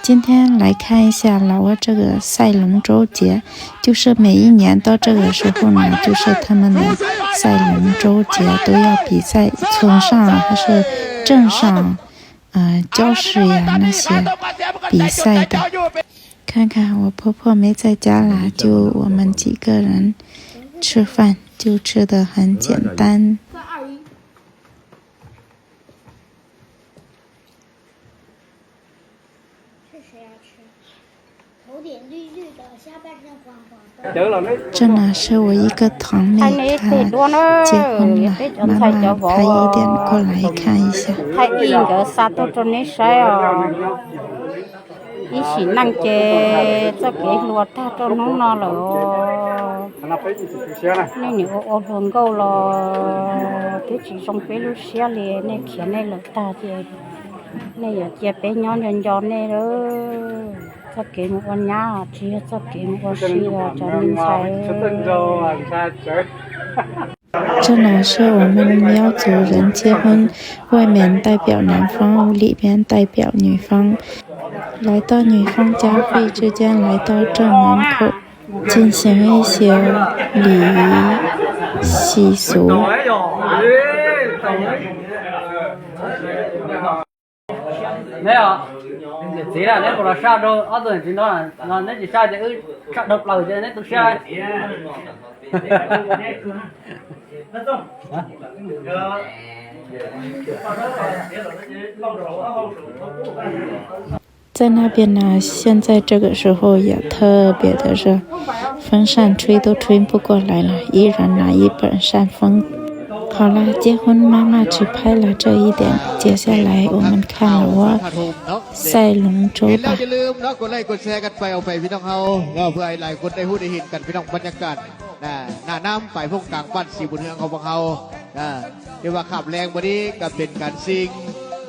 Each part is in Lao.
今天来看一下老挝这个赛龙舟节，就是每一年到这个时候呢，就是他们的赛龙舟节都要比赛，村上还是镇上，呃，礁石岩那些比赛的。看看我婆婆没在家啦，就我们几个人吃饭，就吃得很简单。这呢是我一个堂妹，她结婚了，妈妈拍一点过来看一下。 这呢是我们苗族人结婚，外面代表男方，里面代表女方。来到女方家会之间，来到正门口进行一些礼仪习俗。 在那边呢，现在这个时候也特别的热，风扇吹都吹不过来了，一人拿一把扇风。 好了，结婚妈妈只拍了这一点，接下来我们看老挝赛龙舟吧。 ຢ່າລືມເນາະ ກົດໄລກົດແຊກັນໄປ ເອົາໄປພີ່ນ້ອງເຮົາເນາະ ເພື່ອໃຫ້ຫຼາຍຄົນໄດ້ຮູ້ໄດ້ເຫັນກັນ ພີ່ນ້ອງ. ບັນຍາກາດໜ້ານ້ຳ ຝາຍພົງກາງບ້ານສີບຸນເຮືອງຂອງພວກເຮົາ ຖືວ່າຄ່ຳແລງມື້ນີ້ກໍເປັນການຊິງ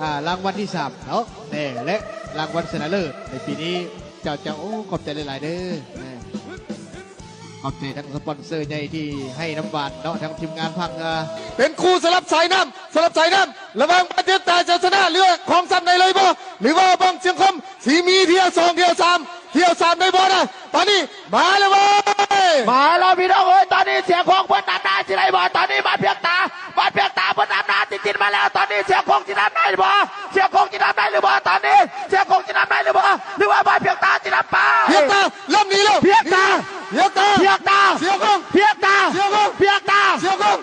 ອາ ລາງວັນທີສາມເນາະ ແລະ ລາງວັນຊະນະເລີດໃນປີນີ້. ເຈົ້າ ເຈົ້າ ໂອ້ ຂອບໃຈຫຼາຍໆເດີ. ຂອບໃຈທັງສະປອນເຊີໃຫຍ່ທີ່ໃຫ້ນ້ຳຫວານເນາະ ທັງທີມງານພາກເຮືອ ເປັນຄູ່ສະຫຼັບສາຍນ້ຳ ສະຫຼັບສາຍນ້ຳ ລະຫວ່າງບ້ານເທບຕາເຈົ້າຊະນະ ຫຼືວ່າຂອງຊ້ຳໄດ້ເລີຍບໍ່ ຫຼືວ່າບ້ານຊຽງຄົມຊິມີຖ້ຽວສອງ ຖ້ຽວສາມ ຖ້ຽວສາມໄດ້ບໍ່ນະ? ຕອນນີ້ມາແລ້ວເວີຍ ມາແລ້ວພີ່ນ້ອງເອີຍ. ຕອນນີ້ຊຽງຄົມເພິ່ນນຳໜ້າຊິໄດ້ບໍ່? ຕອນນີ້ບ້ານພຽກຕາ ບ້ານພຽກຕາເພິ່ນນຳໜ້າຕິດໆມາແລ້ວ. ຕອນນີ້ຊຽງຄົມຊິນຳໄດ້ບໍ່? ຊຽງຄົມຊິນຳໄດ້ຫຼືບໍ່? ຕອນນີ້ຊຽງຄົມຊິນຳໄດ້ຫຼືບໍ່? ຫຼືວ່າບ້ານພຽກຕາຊິນຳໄປ? ພຽກຕາ ລຳນີ້ແລ້ວ ພຽກຕາ ພຽກຕາ ພຽກຕາ ພຽກຕາ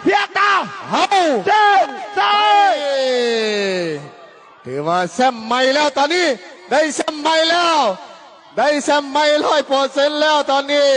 ພຽກຕາ ເຮົາ ເຈົ້າ ເຈົ້າ ຖືວ່າແຊ້ມໃໝ່ແລ້ວ ຕອນນີ້ໄດ້ແຊ້ມໃໝ່ແລ້ວ ໄດ້ແຊ້ມໃໝ່ຮ້ອຍເປີເຊັນແລ້ວຕອນນີ້.